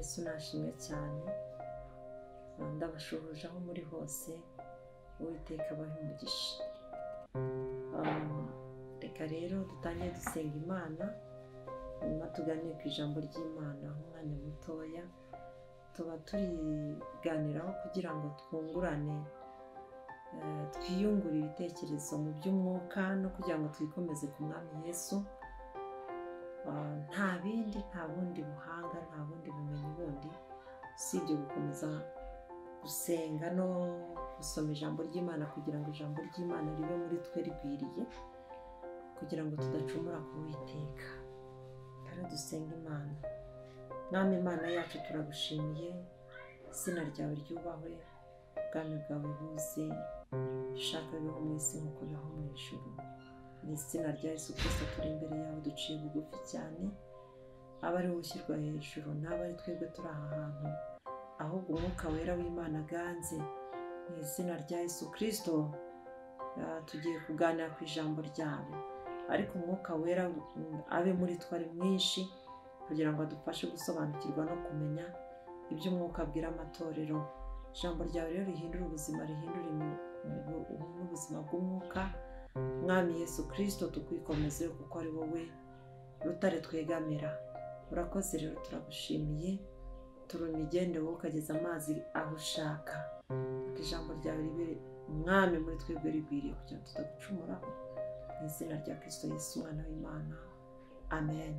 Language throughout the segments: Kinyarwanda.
Yesu nashimwe cyane. Ndabashuhuje aho muri hose, Uwiteka abahe umugisha. Reka rero dutangire dusenga Imana, nyuma tuganire ku ijambo ry'Imana umwanya mutoya. Tuba turiganiraho kugira ngo twungurane, twiyungure ibitekerezo mu by'umwuka no kugira ngo twikomeze ku Mwami Yesu. Nta bindi, nta bundi buhanga, nta bundi bumenyi bundi usibye gukomeza gusenga no gusoma ijambo ry'Imana kugira ngo ijambo ry'Imana ribe muri twe rigwiriye, kugira ngo tudacumura ku Uwiteka. Rero dusenga Imana. Mwami Imana yacu, turagushimiye, izina ryawe ryubahwe, ubwami bwawe buze, ushaka bibaho mu isi nk'uko bibaho mu ijuru. Mu izina rya Yesu Kristo turi imbere yawe duciye bugufi cyane, abe ari wowe ushyirwa hejuru, n'abe ari twebwe turi aha hantu, ahubwo umwuka wera w'Imana aganze. Mu izina rya Yesu Kristo tugiye kuganira ku ijambo ryawe, ariko umwuka wera abe muri twe ari mwinshi kugira ngo adufashe gusobanukirwa no kumenya ibyo umwuka abwira amatorero. Ijambo ryawe rero rihindura ubuzima, rihindura n'ubuzima bw'umwuka. Mwami Yesu Kristo tukwikomeze kuko ari wowe rutare twegamira. Urakoze rero, turagushimiye, turumigende wowe ukageza amazi aho ushaka. Ijambo ryawe ribe Mwami muri twebwe rigwiriye kugira ngo tutagucumuraho. Mu izina rya Kristo Yesu Umwana w'Imana, amen.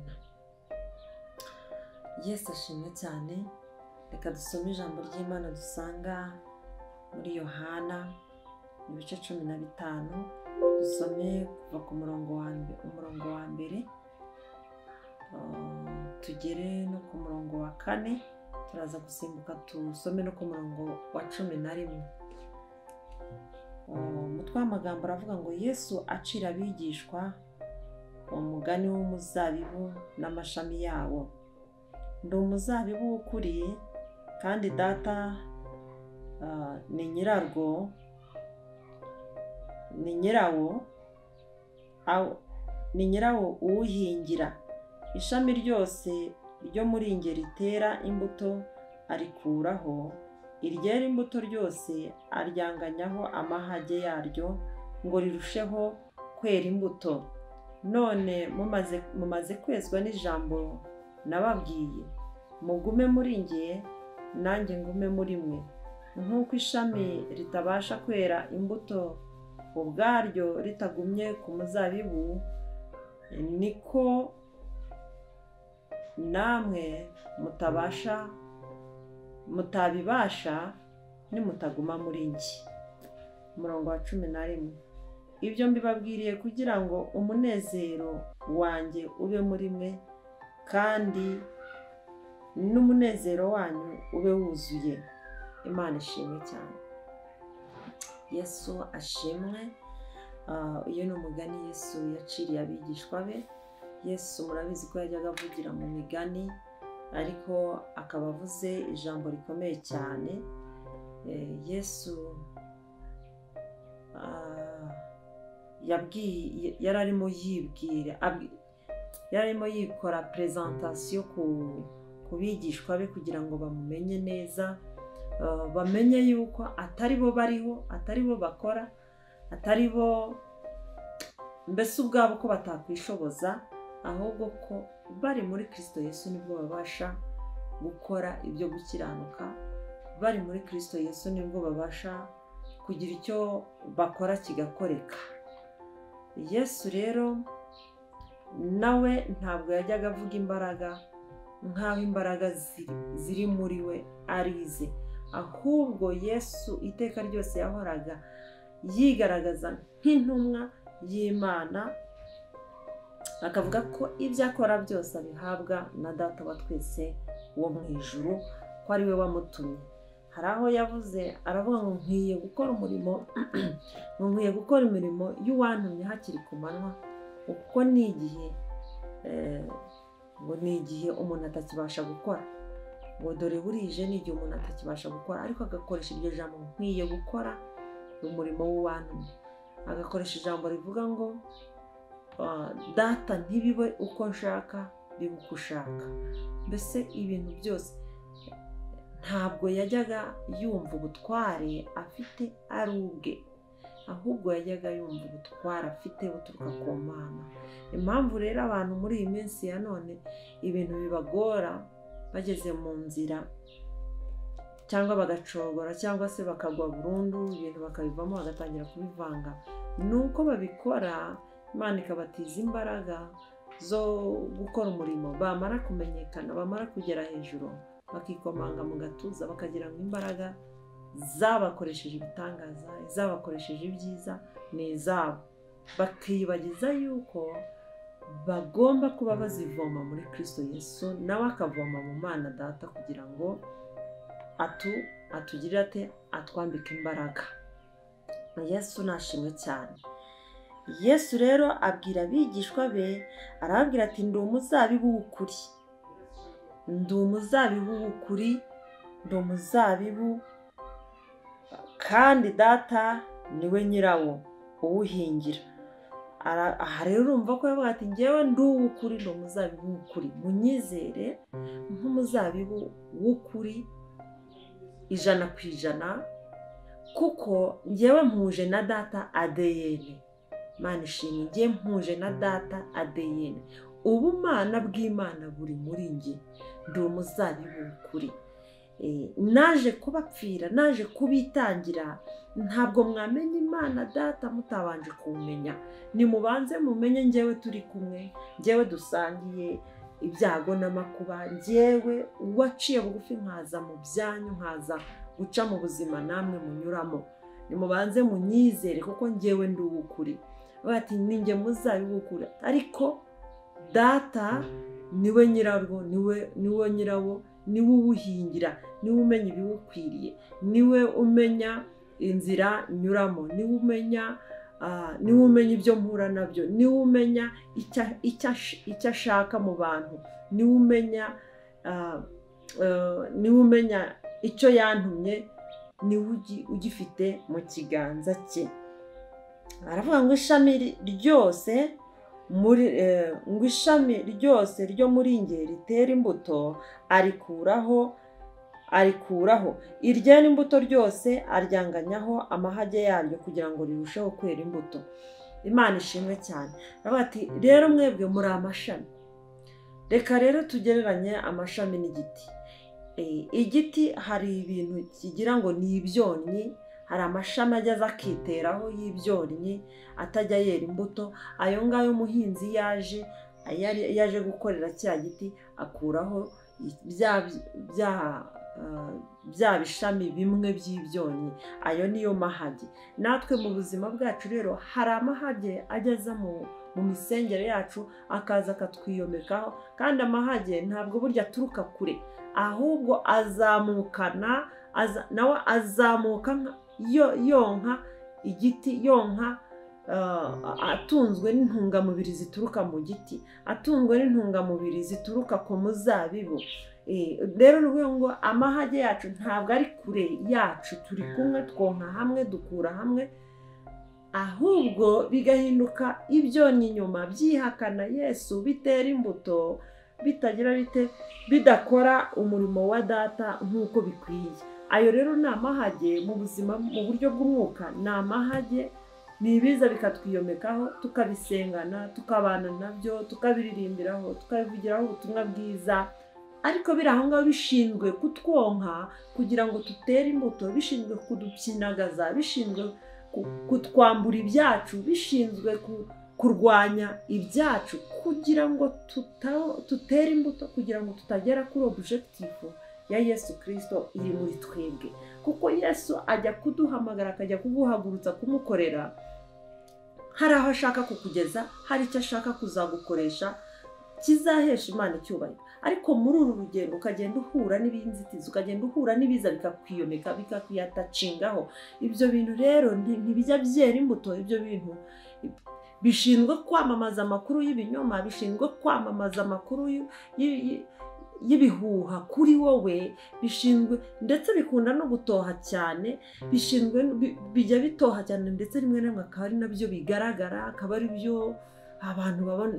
Yesu ashimwe cyane. Reka dusome ijambo ry'Imana dusanga muri Yohana ibice 15, dusome kuva ku murongo wa mbere tugere no ku murongo wa 4, turaza gusimbuka tusome no ku murongo wa 11. Umutwe w'amagambo aravuga ngo Yesu acira abigishwa umugani w'umuzabibu n'amashami yawo. Ndi umuzabibu w'ukuri, kandi Data ni nyirarwo, ni nyirawo, ni nyirawo uwuhingira. Ishami ryose ryo muri nge ritera imbuto arikuraho, iryera imbuto ryose aryanganyaho amahage yaryo ngo rirusheho kwera imbuto. None mumaze kwezwa n'ijambo nababwiye, mugume muri nge nanjye ngume muri mwe. Nk'uko ishami ritabasha kwera imbuto ubwaryo ritagumye ku muzabibu, niko namwe mutabibasha nimutaguma muri nge. Umurongo wa 11. Ibyo mbibabwiriye kugira ngo umunezero wanjye ube muri mwe, kandi n'umunezero wanyu ube wuzuye. Imana ishimwe cyane. Yesu ashimwe. Uyu ni umugani Yesu yaciriye abigishwa be. Yesu murabizi ko yajyaga avugira mu migani, ariko akaba avuze ijambo rikomeye cyane. Yesu yabwiye, yararimo yibwira, yararimo yikora presentation ku bigishwa be kugira ngo bamumenye neza, bamenye yuko atari bo bariho, atari bo bakora, atari bo mbese ubwabo ko batakwishoboza, ahubwo ko bari muri Kristo Yesu nibwo babasha gukora ibyo gukiranuka, bari muri Kristo Yesu nibwo babasha kugira icyo bakora kigakoreka. Yesu rero nawe ntabwo yajyaga avuga imbaraga nk'aho imbaraga ziri muri we arize, ahubwo Yesu iteka ryose yahoraga yigaragaza nk'intumwa y'Imana, akavuga ko ibyo akora byose abihabwa na Data wa twese wo mu ijuru, ko ari we wamutumye. Hari aho yavuze aravuga ngo nkwiye gukora umurimo, nkwiye gukora imirimo y'uwantumye hakiri ku manywa, kuko ni igihe ngo ni igihe umuntu atakibasha gukora, ngo dore burije ni igihe umuntu atakibasha gukora, ariko agakoresha iryo jambo nkwiye gukora umurimo w'uwantumye, agakoresha ijambo rivuga ngo Data ntibibe uko nshaka bibe uko ushaka. Mbese ibintu byose Ntabwo yajyaga yumva ubutware afite ari ubwe, ahubwo yajyaga yumva ubutware afite buturuka ku Mana. Impamvu rero abantu muri iyi minsi ya none ibintu bibagora bageze mu nzira, cyangwa bagacogora, cyangwa se bakagwa burundu, ibintu bakabivamo bagatangira kubivanga, ni uko babikora Imana ikabatiza imbaraga zo gukora umurimo, bamara kumenyekana, bamara kugera hejuru, bakikomanga mu gatuza, bakagira ngo imbaraga zabakoresheje ibitangaza, izabakoresheje ibyiza ni izabo, bakibagiza yuko bagomba kuba bazivoma muri Kristo Yesu, nawe akavoma mu Mana Data, kugira ngo atugirire ate, atwambike imbaraga. Yesu nashimwe cyane. Yesu rero abwira abigishwa be, arababwira ati ndi umuzabibu w'ukuri, ndi umuzabibu w'ukuri, ndi umuzabibu, kandi Data niwe nyirawo uwuhingira. Aha rero urumva ko yavuga ati ngewe ndi uw'ukuri, ndi umuzabibu w'ukuri, munyizere nk'umuzabibu w'ukuri 100%, kuko ngewe mpuje na Data ADN. Mana ishimwe, ngewe mpuje na Data ADN, ubumana bw'Imana buri muri nge, ndi umuzabibu w'ukuri. Naje kubapfira, naje kubitangira. Ntabwo mwamenya Imana Data mutabanje kumenya. Nimubanze mumenye ngewe turi kumwe, ngewe dusangiye ibyago n'amakuba, ngewe waciye bugufi nkaza mu byanyu, nkaza guca mu buzima namwe munyuramo. Nimubanze munyizere kuko ngewe ndi uw'ukuri. Bati ninjye muzabibu w'ukuri, ariko Data niwe nyirarwo, niwe nyirawo, niwe uwuhingira, niwe umenya ibiwukwiriye, niwe umenya inzira nyuramo, niwe umenya ibyo mpura nabyo, niwe umenya icyo ashaka mu bantu, niwe umenya icyo yantumye, niwe ugifite mu kiganza cye. Aravuga ngo ishami ryose muri ngo ishami ryose ryo muri nge ritera imbuto arikuraho, iryera imbuto ryose aryanganyaho amahage yaryo kugira ngo rirusheho kwera imbuto. Imana ishimwe cyane. Aravuga ati rero mwebwe muri amashami. Reka rero tugereranye amashami n'igiti. Igiti hari ibintu kigira ngo ni ibyonnyi, hari amashami ajya akiteraho y'ibyonnyi atajya yera imbuto. Ayo ngayo umuhinzi yaje gukorera cya giti, akuraho bya bishami bimwe by'ibyonnyi, ayo niyo mahage. Natwe mu buzima bwacu rero hari amahage ageza mu misengere yacu, akaza akatwiyomekaho. Kandi amahage ntabwo burya aturuka kure, ahubwo azamukana, nawe azamuka yonka igiti, yonka atunzwe n'intungamubiri zituruka mu giti, atunzwe n'intungamubiri zituruka ku muzabibu. Rero ni ukuvuga ngo amahage yacu ntabwo ari kure yacu, turi kumwe, twonka hamwe, dukura hamwe, ahubwo bigahinduka ibyonnyi inyuma, byihakana Yesu, bitera imbuto, bitagira bite, bidakora umurimo wa Data nk'uko bikwiye. Ayo rero ni amahage mu buzima, mu buryo bw'umwuka ni amahage, ni ibiza bikatwiyomekaho, tukabisengana, tukabana nabyo, tukabiririmbiraho, tukabivugiraho ubutumwa bwiza, ariko biri aho ngaho bishinzwe kutwonka kugira ngo tutere imbuto, bishinzwe kudupyinagaza, bishinzwe kutwambura ibyacu, bishinzwe kurwanya ibyacu kugira ngo tutere imbuto, kugira ngo tutagera kuri objective ya Yesu Kristo iri muri twebwe. Kuko Yesu ajya kuduhamagara, akajya kuguhagurutsa kumukorera, hari aho ashaka kukugeza, hari icyo ashaka kuzagukoresha kizahesha Imana icyubahiro. Ariko muri uru rugendo ukagenda uhura n'ibinzitizi, ukagenda uhura n'ibiza bikakwiyomeka, bikakwiyatacingaho. Ibyo bintu rero ntibijya byera imbuto. Ibyo bintu bishinzwe kwamamaza amakuru y'ibinyoma, bishinzwe kwamamaza amakuru y'ibihuha kuri wowe, bishinzwe ndetse bikunda no gutoha cyane, bishinzwe bijya bitoha cyane, ndetse rimwe na rimwe akaba ari nabyo bigaragara, akaba ari byo abantu babona.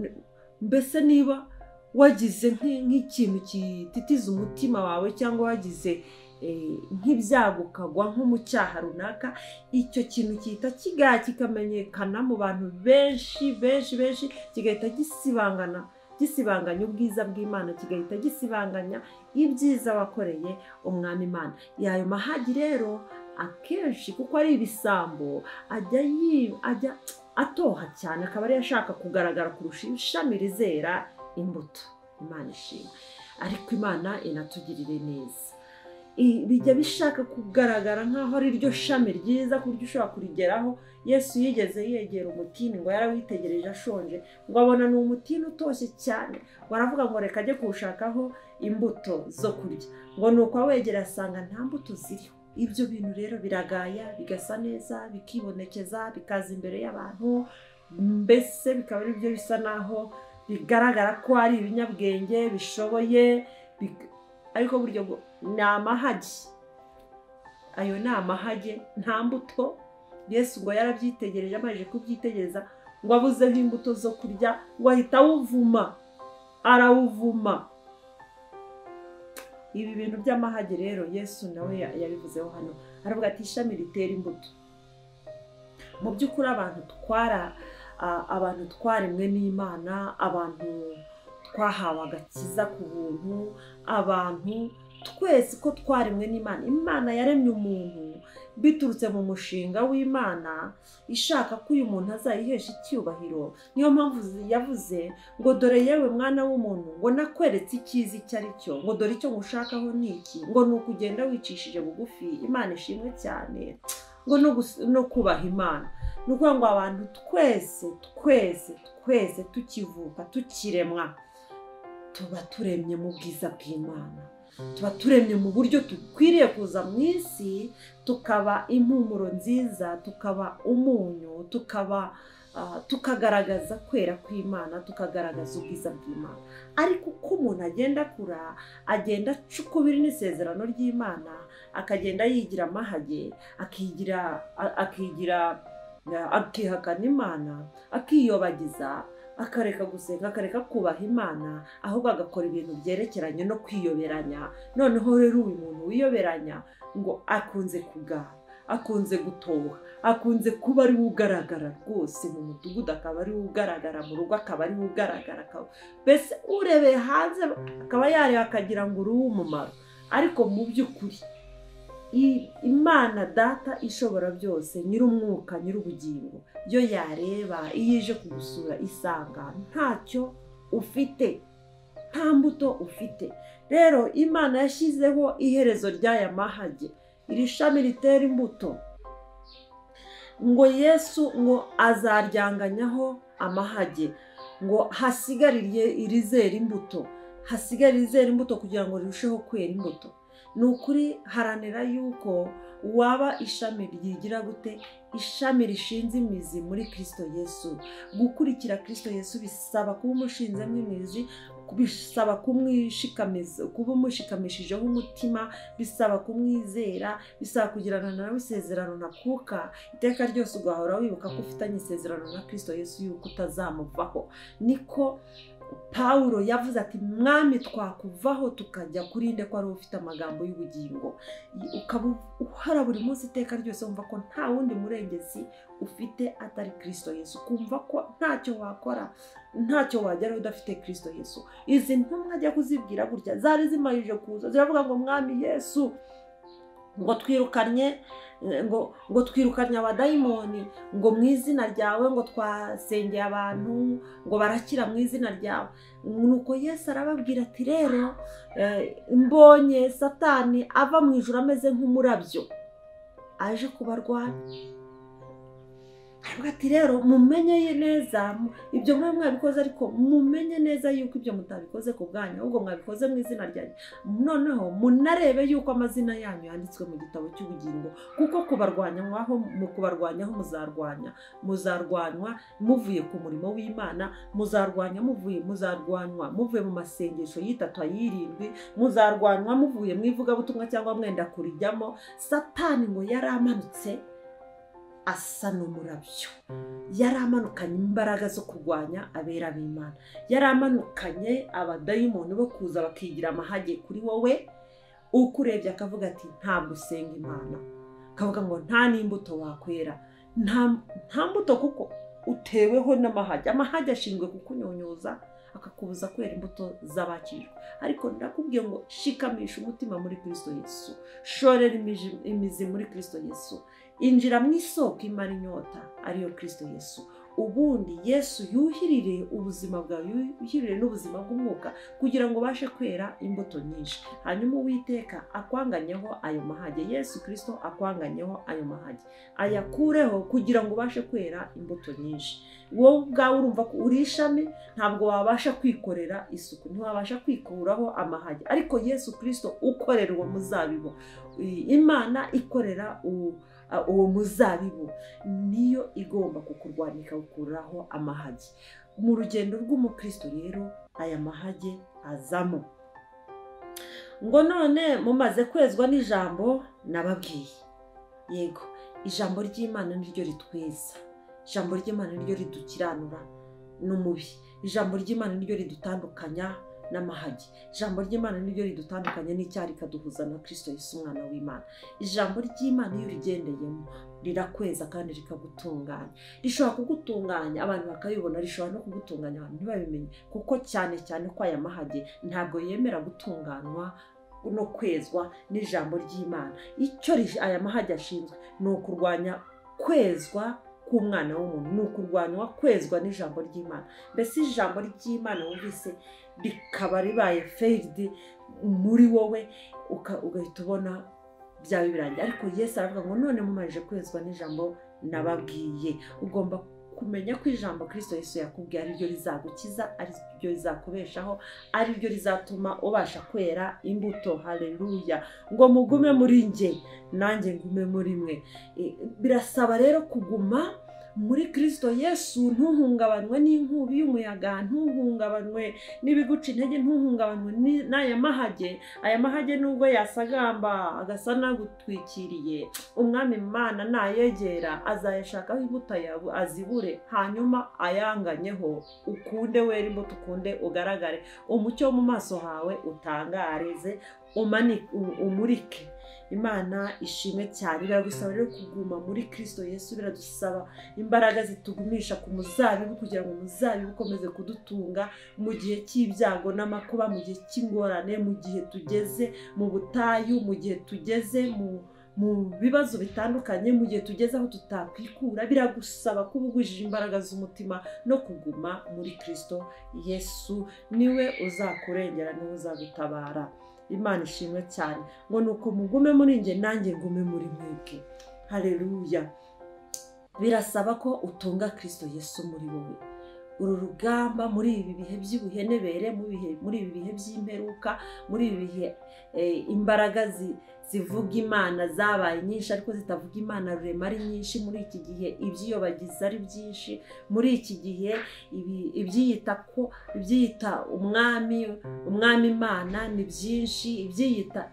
Mbese niba wagize nk'ikintu kititiza umutima wawe, cyangwa wagize nk'ibyago ukagwa nko mu cyaha runaka, icyo kintu gihita kigaya kikamenyekana mu bantu benshi benshi benshi, kigahita gisibanganya ubwiza bw'Imana, kigahita gisibanganya ibyiza wakoreye umwami Imana. Ayo mahagi rero akenshi kuko ari ibisambo ajya atoha cyane, akaba ariyo ashaka kugaragara kurusha ishami rizera imbuto. Imana ishimwe, ariko Imana inatugirire neza. Bijya bishaka kugaragara nk'aho ari ryo shami ryiza ku buryo ushobora kurigeraho. Yesu yigeze yegera umutini ngo yarawitegereje ashonje, ngo abona ni umutini utoshye cyane, ngo aravuga ngo reka ajye kuwushakaho imbuto zo kurya, ngo nuko awegera asanga nta mbuto ziriho. Ibyo bintu rero biragaya, bigasa neza, bikibonekeza, bikaza imbere y'abantu, mbese bikaba ari byo bisa naho bigaragara ko ari ibinyabwenge bishoboye, ariko buryo ni amahage. Ayo ni amahage, nta mbuto. Yesu ngo yarabyitegereje, amaze kubyitegereza ngo abuzeho imbuto zo kurya, ngo ahita awuvuma, arawuvuma. Ibi bintu by'amahage rero Yesu nawe yabivuzeho hano, aravuga ati ishami ritera imbuto. Mu by'ukuri abantu twaremwe n'Imana, abantu twahawe agakiza ku buntu, abantu twese ko twaremwe n'Imana. Imana yaremye umuntu biturutse mu mushinga w'Imana, ishaka ko uyu muntu azayihesha icyubahiro. Niyo mpamvu yavuze ngo dore yewe mwana w'umuntu, ngo nakweretse icyiza icyo ari cyo, ngo dore icyo ngushakaho ni iki, ngo ni ukugenda wicishije bugufi. Imana ishimwe cyane, ngo no kubaha Imana. Ni ukuvuga ngo abantu twese twese twese tukivuka tukiremwa, tuba turemye mu bwiza bw'Imana, tuba turemye mu buryo dukwiriye kuza mu isi, tukaba impumuro nziza, tukaba umunyu, tukaba tukagaragaza kwera kw'Imana, tukagaragaza ubwiza bw'Imana. Ariko uko umuntu agenda akura, agenda acukubira n'isezerano ry'Imana, akagenda yigira amahage, akigira akihakana Imana, akiyobagiza, akareka gusenga, akareka kubaha Imana, ahubwo agakora ibintu byerekeranye no kwiyoberanya. Noneho rero uyu muntu wiyoberanya ngo akunze kugara, akunze gutoha, akunze kuba ari ugaragara rwose mu mudugudu, akaba ari ugaragara mu rugo, akaba ari ugaragara, mbese urebeye hanze akaba yareba akagira ngo uri uw'umumaro. Ariko mu by'ukuri Imana Data ishobora byose, nyir'umwuka, nyir'ubugingo, yo yareba iyo ije kugusura isanga ntacyo ufite, nta mbuto ufite. Rero Imana yashyizeho iherezo ry'aya mahage, iri shami ritera imbuto, ngo Yesu ngo azaryanganyaho amahage, ngo hasigarire irizera imbuto, hasigarire irizera imbuto kugira ngo rirusheho kwera imbuto. Ni ukuri haranira yuko waba ishami ryigira gute, ishami rishinze imizi muri Kristo Yesu. Gukurikira Kristo Yesu bisaba kuba umushinzemo imizi, bisaba kumwishikamiza, kuba umushikamishijeho umutima, bisaba kumwizera, bisaba kugirana nawe isezerano ntakuka iteka ryose, ugahora wibuka ko ufitanye isezerano na Kristo Yesu yuko utazamuvaho. Niko Paulo yavuze ati mwami twakuvaho tukajya kurinde ko ari ufite amagambo y'ubugingo. Ukaba uhara buri munsi iteka ryose wumva ko nta wundi murengezi ufite atari Kristo Yesu, kumva ko ntacyo wakora, ntacyo wageraho udafite Kristo Yesu. Izi ntumwa ajya kuzibwira gutya zari zimayije kuza ziravuga ngo mwami Yesu, ngo twirukanye, ngo twirukanye abadayimoni, ngo mu izina ryawe, ngo twasengeye abantu ngo barakira mu izina ryawe. Nuko Yesu arababwira ati rero mbonye Satani ava mu ijuru ameze nk'umurabyo aje kubarwanya. Aravuga ati rero mumenye neza ibyo mwe mwabikoze, ariko mumenye neza yuko ibyo mutabikoze ku bwanyu, ahubwo mwabikoze mu izina ryanjye. Noneho munarebe yuko amazina yanyu yanditswe mu gitabo cy'ubugingo, kuko kubarwanya mwaho mu kubarwanyaho muzarwanya, muzarwanywa muvuye ku murimo w'Imana, muzarwanya muvuye, muzarwanywa muvuye mu masengesho y'itatu ayirindwi, muzarwanywa muvuye mu ivugabutumwa cyangwa mwenda kurijyamo. Satani ngo yaramanutse asa n'umurabyo, yaramanukanye imbaraga zo kurwanya abera b'Imana, yaramanukanye abadayimoni bo kuza bakigira amahage kuri wowe, Ukurebye akavuga ati ntabwo usenga Imana, akavuga ngo nta n'imbuto wakwera, nta mbuto kuko uteweho n'amahage. Amahage ashinzwe kukunyunyuza akakubuza kwera imbuto z'abakijwe. Ariko ndakubwiye ngo shikamisha umutima muri Kristo Yesu, shorera imizi muri Kristo Yesu, injira mu isoko imara inyota ariyo Kristo Yesu. Ubundi Yesu yuhirire ubuzima bwawe, yuhirire n'ubuzima bw'umwuka kugira ngo ubashe kwera imbuto nyinshi. Hanyuma Uwiteka akwanganyeho ayo mahage, Yesu Kristo akwanganyeho ayo mahage, ayakureho kugira ngo ubashe kwera imbuto nyinshi. Wowe ubwawe urumva ko uri ishami, ntabwo wabasha kwikorera isuku, ntiwabasha kwikuraho amahage. Ariko Yesu Kristo ukorera uwo muzabibu, Imana ikorera uwo muzabibu, niyo igomba kukurwanya ikawukuraho amahage. Mu rugendo rw'umukristo rero aya mahage azamo. Ngo none mumaze kwezwa n'ijambo nababwiye. Yego, ijambo ry'Imana niryo ritweza, ijambo ry'Imana niryo ridukiranura n'umubi, ijambo ry'Imana niryo ridutandukanya n'amahage, ijambo ry'Imana niryo ridutandukanya n'icyaha rikaduhuza na Kristo Yesu umwana w'Imana. Ijambo ry'Imana iyo urigendeyemo rirakweza kandi rikagutunganya. Rishobora kugutunganya abantu bakabibona, rishobora no kugutunganya abantu ntibabimenye, kuko cyane cyane ko aya mahage ntabwo yemera gutunganywa no kwezwa n'ijambo ry'Imana. Icyo aya mahage ashinzwe ni ukurwanya kwezwa k'umwana w'umuntu, ni ukurwanywa kwezwa n'ijambo ry'Imana. Mbese ijambo ry'Imana wumvise rikaba ribaye failed muri wowe, ugahita ubona byaba birangiye. Ariko Yesu aravuga ngo none mumarije kwezwa n'ijambo nababwiye. Ugomba kumenya ko ijambo Kristo Yesu yakubwiye ari ryo rizagukiza, ari ryo rizakubeshaho, ari ryo rizatuma ubasha kwera imbuto. Haleluya. Ngo mugume muri nge nanjye ngume muri mwe. Birasaba rero kuguma muri Kristo Yesu, ntuhungabanywe n'inkubi y'umuyaga, ntuhungabanywe n'ibiguca intege, ntuhungabanywe n'aya mahage. Aya mahage nubwo yasagamba agasa n'agutwikiriye, Umwami Imana nayegera azayashakaho imbuto yawe azibure, hanyuma ayanganyeho, ukunde wera imbuto, ukunde ugaragare, umucyo mu maso hawe utangareze, umurike. Imana ishimwe cyane. Biragusaba rero kuguma muri Kristo Yesu, biradusaba imbaraga zitugumisha ku muzabibu kugira ngo umuzabibu ukomeze kudutunga mu gihe cy'ibyago n'amakuba, mu gihe cy'ingorane, mu gihe tugeze mu butayu, mu gihe tugeze mu bibazo bitandukanye, mu gihe tugeze aho tutakwikura. Biragusaba kuba ugwijije imbaraga z'umutima no kuguma muri Kristo Yesu, niwe uzakurengera, niwe uzagutabara. Imana ishimwe cyane. Ngo nuko mugume muri nge nanjye ngume muri mwebwe. Haleluya. Birasaba ko utunga Kristo Yesu muri wowe. Uru rugamba muri ibi bihe by'ubuhenebere, muri ibi bihe by'imperuka, muri ibi bihe imbaraga zivuga Imana zabaye nyinshi ariko zitavuga Imana rurema ari nyinshi, muri iki gihe ibyiyobagiza ari byinshi, muri iki gihe ibyiyita ko ibyiyita umwami Imana ni byinshi,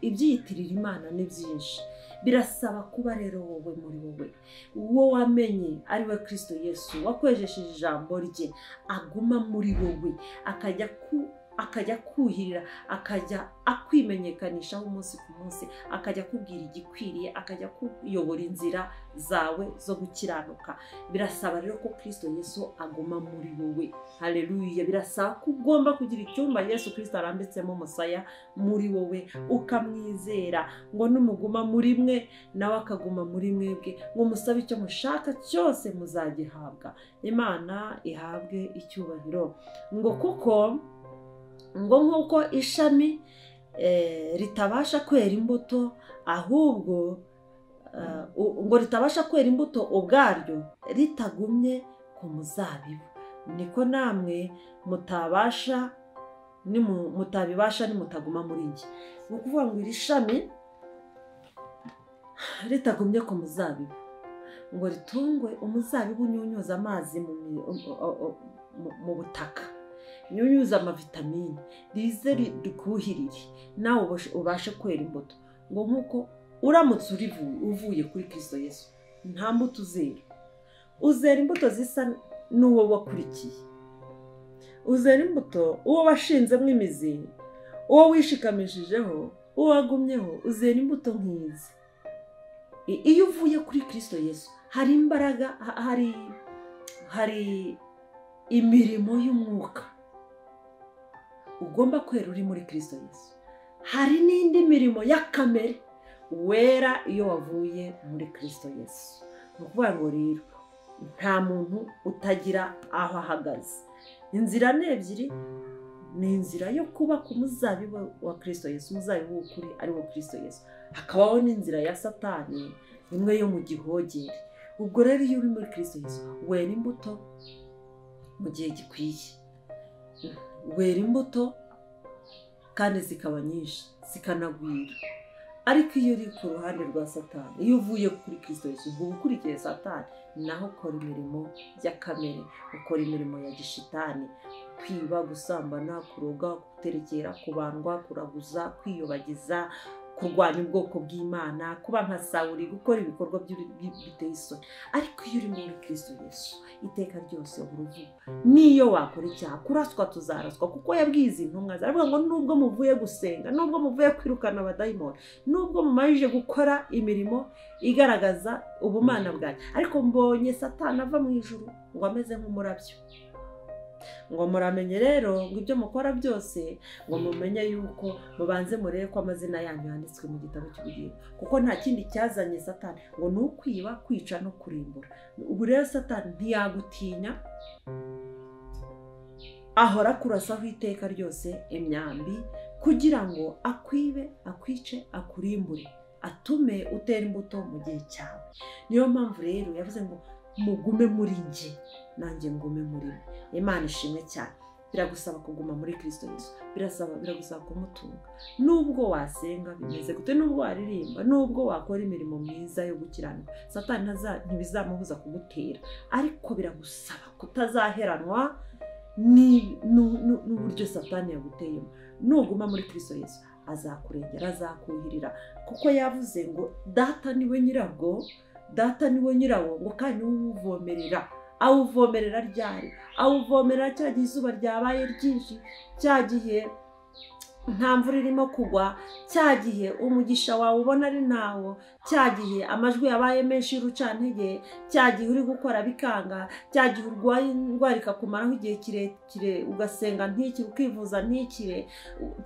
ibyiyitirira Imana ni byinshi. Birasaba kuba rero wowe muri wowe uwo wamenye ari we Kristo Yesu wakwejesheje ijambo rye aguma muri wowe, akajya kuhirira, akajya akwimenyekanishaho umunsi ku munsi, akajya kubwira igikwiriye, akajya kuyobora inzira zawe zo gukiranuka. Birasaba rero ko Kristo Yesu aguma muri wowe. Haleluya. Birasaba ko ugomba kugira icyumba Yesu Kristo arambitsemo umusaya muri wowe, ukamwizera ngo numuguma muri mwe nawe akaguma muri mwebwe, ngo musabe icyo mushaka cyose muzagihabwa. Imana ihabwe icyubahiro. Ngo kuko ngo nk'uko ishami ritabasha kwera imbuto, ahubwo ngo ritabasha kwera imbuto ubwaryo ritagumye ku muzabibu, niko namwe mutabasha mutabibasha nimutaguma muri njye. Ni ukuvuga ngo iri shami ritagumye ku muzabibu ngo ritungwe umuzabibu unyunyuza amazi mu butaka, nyunyuza amavitamine, rize rikuhirire nawe ubashe kwera imbuto. Ngo nkuko uramutse uvuye kuri Kristo Yesu nta mbuto uzera, uzera imbuto zisa n'uwo wakurikiye, uzera imbuto uwo washinzemo imizi, uwo wishikamishijeho. Uwagumyeho uzera imbuto nk'izi. Iyo uvuye kuri Kristo Yesu hari imbaraga, hari imirimo y'umwuka ugomba kwera uri muri Kristo Yesu. Hari n'indi mirimo ya kamere wera iyo wavuye muri Kristo Yesu. Ni ukuvuga ngo rero nta muntu utagira aho ahagaze. Inzira ni ebyiri, ni inzira yo kuba ku muzabibu wa Kristo Yesu, umuzabibu w'ukuri ari wo Kristo Yesu. Hakabaho n'inzira ya Satani, imwe yo mu gihogere. Ubwo rero iyo uri muri Kristo Yesu wera imbuto mu gihe gikwiye, wera imbuto kandi zikaba nyinshi zikanagwira. Ariko iyo uri ku ruhande rwa Satani, iyo uvuye kuri Kristo Yesu, ubwo ukurikiye Satani, naho ukora imirimo ya kamere, ukora imirimo ya gishitani, kwiba, gusambana, kuroga, guterekera, kubandwa, kuraguza, kwiyobagiza, kurwanya ubwoko bw'Imana, kuba nka Sawuli, gukora ibikorwa biteye isoni. Ariko iyo uri muri Kristo Yesu iteka ryose uruvuga, niyo wakora icyaha, kuraswa tuzaraswa, kuko yabwiye intumwa ze, aravuga ngo nubwo muvuye gusenga, nubwo muvuye kwirukana abadayimoni, nubwo mumarije gukora imirimo igaragaza ubumana bwanyu, ariko mbonye Satani ava mu ijuru ngo ameze nk'umurabyo. Ngo muramenye rero ngo ibyo mukora byose, ngo mumenye yuko mubanze murebe ko amazina yanyu yanditswe mu gitabo cy'ubugingo, kuko nta kindi cyazanye Satani ngo ni ukwiba, kwica no kurimbura. Ubu rero Satani ntiyagutinya, ahora kurasaho iteka ryose imyambi kugira ngo akwibe, akwice, akurimbure, atume utera imbuto mu gihe cyawe. Niyo mpamvu rero yavuze ngo mugume muri njye nanjye ngume muri mwe. Imana ishimwe cyane. Biragusaba kuguma muri Kristo Yesu, biragusaba kumutunga. Nubwo wasenga bimeze gute, nubwo waririmba, nubwo wakora imirimo myiza yo gukiranuka, Satani ntibizamubuza kugutera, ariko biragusaba kutazaheranwa n'uburyo Satani yaguteyemo. Nuguma muri Kristo Yesu azakurengera, azakuhirira, kuko yavuze ngo data niwe nyirabwo, data niwe nyirawo, ngo kandi uwuvomerera. Awuvomerera ryari? Awuvomerera cya gihe izuba ryabaye ryinshi, cya gihe nta mvura irimo kugwa, cya gihe umugisha wawe ubona ari ntawo, cya gihe amajwi yabaye menshi y'urucantege, cya gihe uri gukora bikanga, cya gihe urwaye indwara ikakumaraho igihe kirekire, ugasenga ntikire, ukivuza ntikire,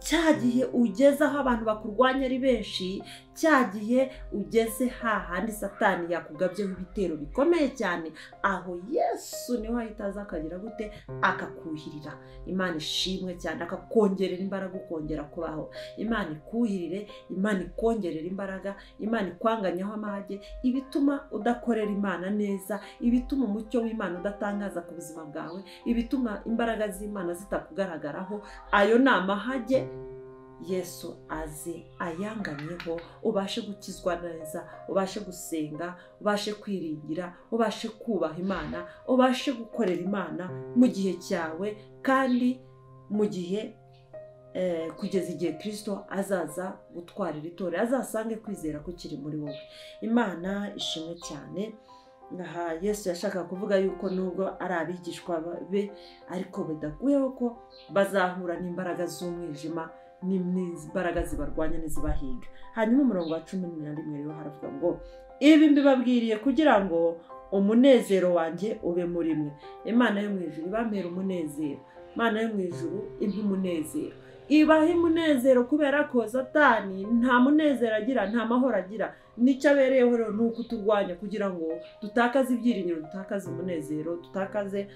cya gihe ugeze aho abantu bakurwanya ari benshi, cya gihe ugeze hahandi Satani yakugabyeho ibitero bikomeye cyane, aho Yesu niho ahita aza akagira gute? Akakuhirira. Imana ishimwe cyane, akakongerera imbaraga, ukongera kubaho. Imana ikuhirire, Imana ikongerera imbaraga, Imana ikwanganyaho amahage, ibituma udakorera Imana neza, ibituma umucyo w'Imana udatangaza ku buzima bwawe, ibituma imbaraga z'Imana zitakugaragaraho, ayo ni amahage Yesu aze ayanganyeho, ubashe gukizwa neza, ubashe gusenga, ubashe kwiringira, ubashe kubaha Imana, ubashe gukorera Imana mu gihe cyawe, kandi mu gihe kugeza igihe Kristo azaza gutwarira itorero, azasange kwizera kukiri muri wowe. Imana ishimwe cyane. Aha Yesu yashakaga kuvuga yuko nubwo ari abigishwa be, ariko bidakuyeho ko bazahura n'imbaraga z'umwijima, n'imbaraga zibarwanya n'izibahiga. Hanyuma umurongo wa 11 rero haravuga ngo ibi mbibabwiriye kugira ngo umunezero wanjye ube muri mwe. Imana yo mu ijuru ibampera umunezero, Imana yo mu ijuru impa umunezero, ibaha umunezero, kubera ko Satani nta munezero agira, nta mahoro agira. Nicyo abereyeho rero ni ukuturwanya kugira ngo dutakaze ibyiringiro, dutakaze umunezero, dutakaze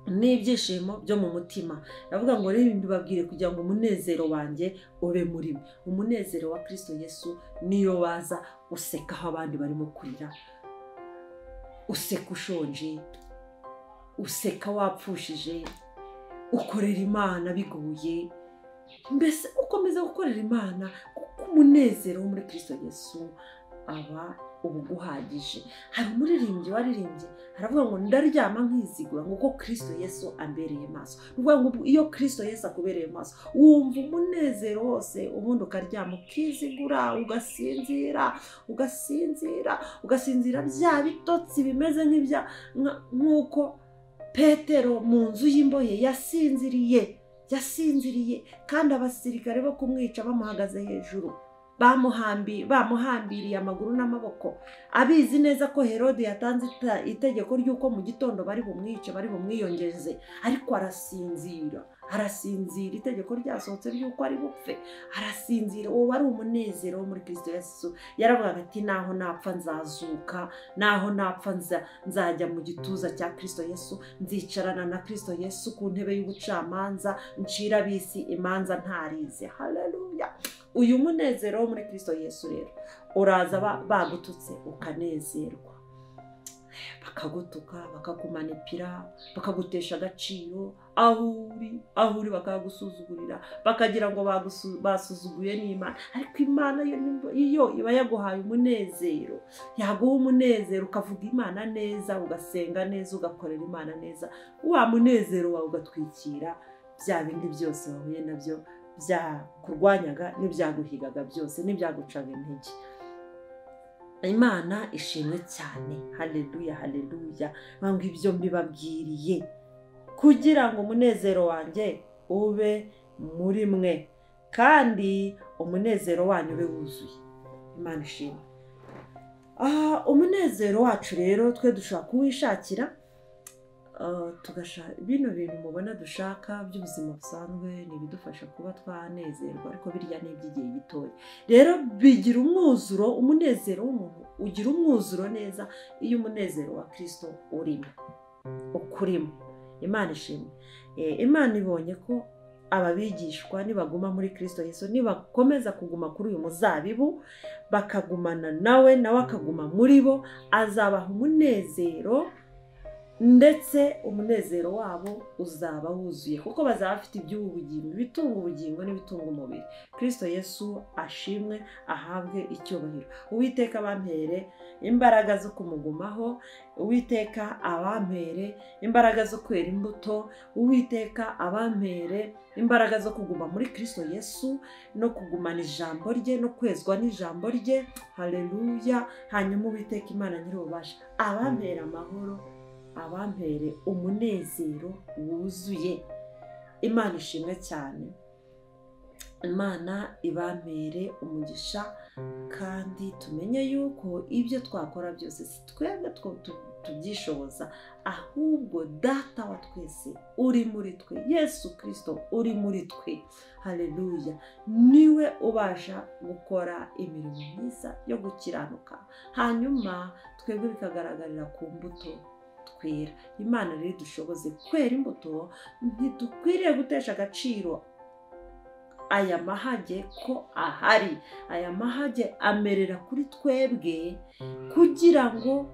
n'ibyishimo byo mu mutima. Ndavuga ngo rero mbibabwire kugira ngo umunezero wanjye ube muri mwe. Umunezero wa Kristo Yesu niyo waza useka aho abandi barimo kurira, useka ushonje, useka wapfushije, ukorera Imana bigoye, mbese ukomeza gukorera Imana, kuko umunezero wo muri Kristo Yesu aba ubuguhagije. Hari umuririmbyi waririmbye aravuga ngo ndaryama nkizigura ngo uko Kristo Yesu ambereye maso. Nuvuga ngo iyo Kristo Yesu akubereye maso wumva umunezero wose, ubundi ukaryama ukizigura, ugasinzira, ugasinzira, ugasinzira bya bitotsi bimeze nk'ibya nk'uko Petero mu nzu y'imbohe yasinziriye. Yasinziriye kandi abasirikare bo kumwica bamuhagaze hejuru, bamuhambiriye amaguru n'amaboko, abizi neza ko Herode yatanze itegeko ry'uko mu gitondo bari bumwice, bari bumwiyongeze, ariko arasinzira. Arasinzira, itegeko ryasohotse ry'uko ari bupfe, arasinzira. Uwo wari umunezero wo muri Kristo Yesu. Yaravugaga ati naho napfa nzazuka, naho napfa nzajya mu gituza cya Kristo Yesu, nzicarana na Kristo Yesu ku ntebe y'ubucamanza, ncira ab'isi imanza ntarize. Haleluya! Uyu munezero wo muri Kristo Yesu rero uraza bagututse ukanezerwa, bakagutuka, bakakumanipira, bakagutesha agaciro, aho uri bakagusuzugurira, bakagira ngo basuzuguye n'Imana. Ariko Imana iyo iba yaguhaye umunezero, yaguha umunezero ukavuga Imana neza, ugasenga neza, ugakorera Imana neza, wa munezero wawe ugatwikira bya bindi byose wahuye nabyo byakurwanyaga n'ibyaguhigaga byose n'ibyagucaga intege. Imana ishimwe cyane. Haleluya, haleluya. Ngo ibyo mbibabwiriye kugira ngo umunezero wanjye ube muri mwe, kandi umunezero wanyu ube wuzuye. Imana ishimwe. Umunezero wacu rero twe dushaka kuwishakira, bino bintu mubona dushaka by'ubuzima busanzwe ni ibidufasha kuba twanezerwa, ariko birya ni iby'igihe gitoya. Rero bigira umwuzuro, umunezero w'umuntu ugira umwuzuro neza iyo umunezero wa Kristo urimo, ukurimo. Imana ishimwe. Imana ibonye ko ababigishwa nibaguma muri Kristo Yesu, nibakomeza kuguma kuri uyu muzabibu, bakagumana nawe, nawe akaguma muri bo, azabaha umunezero, ndetse umunezero wabo uzaba wuzuye, kuko bazaba bafite iby'ubugingo, ibitunga ubugingo n'ibitunga umubiri. Kristo Yesu ashimwe, ahabwe icyubahiro. Uwiteka abampere imbaraga zo kumugumaho, Uwiteka abampere imbaraga zo kwera imbuto, Uwiteka abampere imbaraga zo kuguma muri Kristo Yesu no kugumana ijambo rye no kwezwa n'ijambo rye. Haleluya. Hanyuma Uwiteka Imana nyir'ububasha abampere amahoro, abampere umunezero wuzuye. Imana ishimwe cyane. Imana ibampere umugisha, kandi tumenye yuko ibyo twakora byose si twebwe tubyishoboza, ahubwo Data wa twese uri muri twe, Yesu Kristo uri muri twe. Haleluya. Niwe ubasha gukora imirimo myiza yo gukiranuka, hanyuma twebwe bikagaragarira ku mbuto twera. Imana rero dushoboze kwera imbuto. Ntidukwiriye gutesha agaciro aya mahage ko ahari. Aya mahage amerera kuri twebwe kugira ngo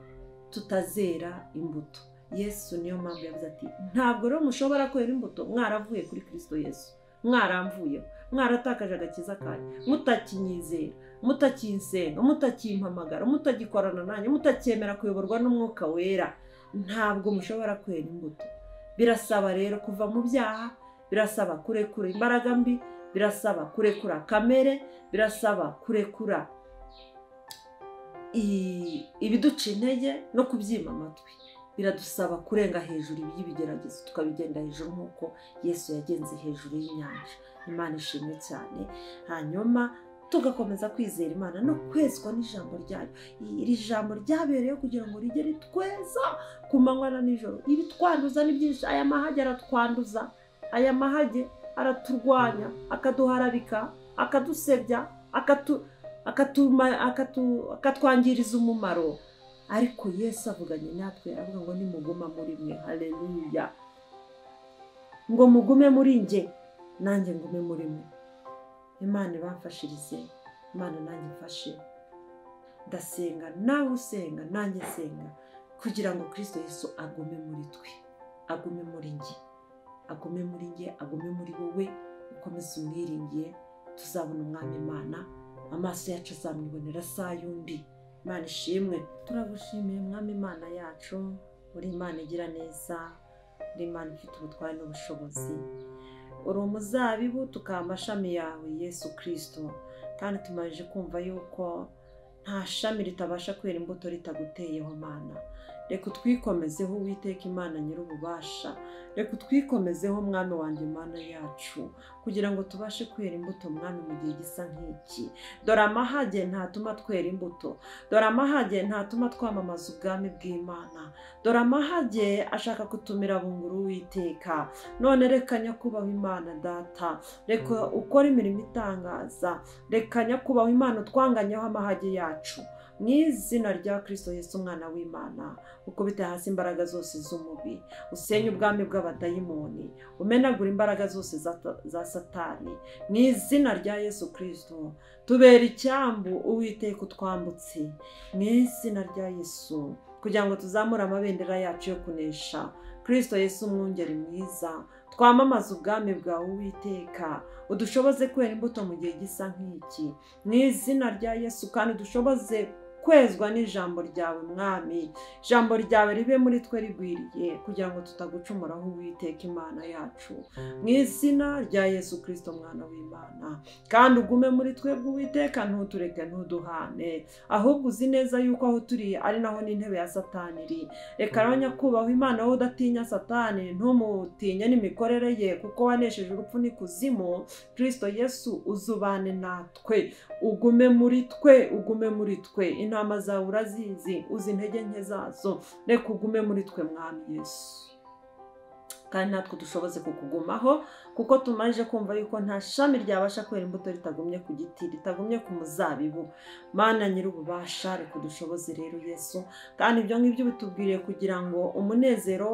tutazera imbuto. Yesu niyo mpamvu yavuze ati ntabwo rero mushobora kwera imbuto mwaravuye kuri Kristo Yesu, mwaramvuyeho, mwaratakaje agakiza kanyu, mutakinyizera, mutakinsenga, mutakimpamagara, mutagikorana nanjye, mutacyemera kuyoborwa n'Umwuka Wera, ntabwo mushobora kwera imbuto. Birasaba rero kuva mu byaha, birasaba kurekura imbaraga mbi, birasaba kurekura kamere, birasaba kurekura ibiduca intege no kubyima amatwi. Biradusaba kurenga hejuru y'ibigeragezo, tukabigenda hejuru nk'uko Yesu yagenze hejuru y'inyanja. Imana ishimwe cyane. Hanyuma tugakomeza kwizera Imana no kwezwa n'ijambo ryayo. Iri jambo ryabereyeho kugira ngo rijye ritweza ku manywa na nijoro. Ibitwanduza ni byinshi. Aya mahage aratwanduza, aya mahage araturwanya, akaduharabika, akadusebya, akatwangiriza umumaro. Ariko Yesu avuganye natwe, avuga ngo nimuguma muri mwe. Haleluya. Ngo mugume muri nge, nanjye ngume muri mwe. Imana ibamfashirize, Imana nanjye mfashe. Ndasenga, nawe usenga, nanjye nsenga, kugira ngo Kristo Yesu agume muri twe, agume muri nge, agume muri nge, agume muri wowe. Ukomeze umwiringiye, tuzabona Umwami Imana, amaso yacu azamwibonera saa y'undi. Imana ishimwe. Turagushimiye Mwami Imana yacu, uri Imana igira neza, uri Imana ifite ubutware n'ubushobozi. Uri umuzabibu tukaba amashami yawe Yesu Kristo, kandi tumaze kumva yuko nta shami ritabasha kwera imbuto ritaguteyeho Mana. Reka utwikomezeho Uwiteka Imana nyir'ububasha, reka utwikomezeho Mwami wanjye Mana yacu, kugira ngo tubashe kwera imbuto Mwami mu gihe gisa nk'iki. Dore amahage ntatuma twera imbuto, dore amahage ntatuma twamamaza ubwami bw'Imana, dore amahage ashaka kutumira bunguru Uwiteka. None reka nyakubahwa Imana Data, reka ukore imirimo itangaza, reka nyakubahwa Imana utwanganyeho amahage yacu mu izina rya Kristo Yesu umwana w'Imana. Ukubite hasi imbaraga zose z'umubi, usenye ubwami bw'abadayimoni, umenagura imbaraga zose za Satani mu izina rya Yesu Kristo. Tubera icyambu Uwiteka utwambutse mu izina rya Yesu, kugira ngo tuzamure amabendera yacu yo kunesha. Kristo Yesu umwungeri mwiza, twamamaze ubwami bwawe Uwiteka, udushoboze kwera imbuto mu gihe gisa nk'iki mu izina rya Yesu, kandi udushoboze kwezwa n'ijambo ryawe Mwami. Ijambo ryawe ribe muri twe rigwiriye, kugira ngo tutagucumuraho Uwiteka Imana yacu mu izina rya Yesu Kristo mwana w'Imana. Kandi ugume muri twebwe Uwiteka, ntutureke ntuduhane, ahubwo uzi neza yuko aho turi ari naho n'intebe ya Satani iri. Reka rero nyakubahwa Imana, wowe udatinya Satani, ntumutinye n'imikorere ye, kuko wanesheje urupfu n'ikuzimu. Kristo Yesu uzubane natwe, ugume muri twe, ugume muri twe. Intama zawe urazizi, uzi intege nke zazo, reka ugume muri twe Mwami Yesu. Kandi natwe dushoboze kukugumaho, kuko tumaze kumva yuko nta shami ryabasha kwera imbuto ritagumye ku giti, ritagumye ku muzabibu. Mana nyir'ububasha, reka dushoboze rero Yesu. Kandi ibyo ngibyo bitubwiriye kugira ngo umunezero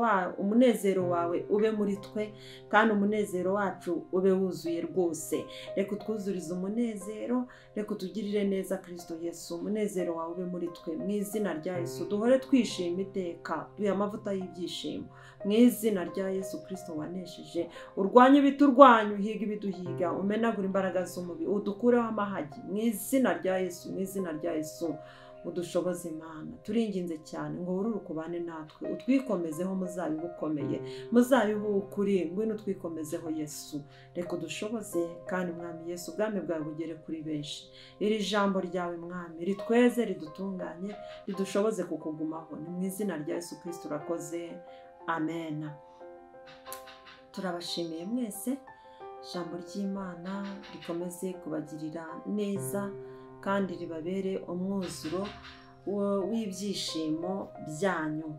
wawe ube muri twe, kandi umunezero wacu ube wuzuye rwose. Reka utwuzurize umunezero, reka utugirire neza Kristo Yesu. Umunezero wawe ube muri twe mu izina rya Yesu. Duhore twishima iteka, duhe amavuta y'ibyishimo mu izina rya Yesu Kristo wanesheje. Urwanye ibiturwanya, uhiga ibiduhiga, umenagura imbaraga z'umubi, udukureho amahagi mu izina rya Yesu, mu izina rya Yesu. Udushoboze Imana, turinginze cyane ngo wururuke ubane natwe, utwikomezeho muzabibu ukomeye, muzabibu w'ukuri, ngwino utwikomezeho Yesu. Reka udushoboze kandi Mwami Yesu, ubwami bwawe bugere kuri benshi. Iri jambo ryawe Mwami ritweze, ridutunganye, ridushoboze kukugumaho. Ni mu izina rya Yesu Kristo urakoze, amen. Turabashimiye mwese. Ijambo ry'Imana rikomeze kubagirira neza kandi ribabere umwuzuro w'ibyishimo byanyu.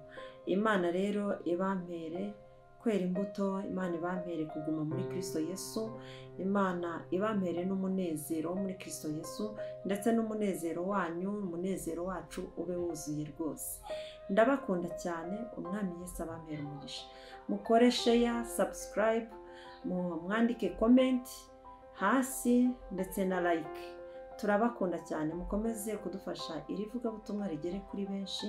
Imana rero ibampere kwera imbuto, Imana ibampere kuguma muri Kristo Yesu, Imana ibampere n'umunezero muri Kristo Yesu, ndetse n'umunezero wanyu, umunezero wacu ube wuzuye rwose. Ndabakunda cyane, Umwami Yesu abampere umugisha. Mukore share, subscribe, mwandike comment hasi ndetse na like. Turabakunda cyane, mukomeze kudufasha iri vugabutumwa rigere kuri benshi,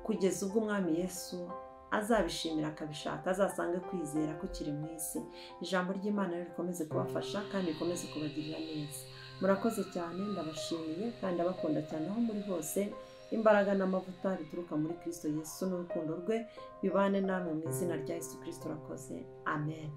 kugeza ubwo Umwami Yesu azabishimira akabishaka, azasange kwizera kukiri mu isi. Ijambo ry'Imana rikomeze kubafasha kandi rikomeze kubagirira neza. Murakoze cyane, ndabashimiye kandi ndabakunda cyane aho muri hose. Imbaraga n'amavuta bituruka muri Kristo Yesu n'urukundo rwe bibane namwe mu izina rya Yesu Kristo urakoze, amen.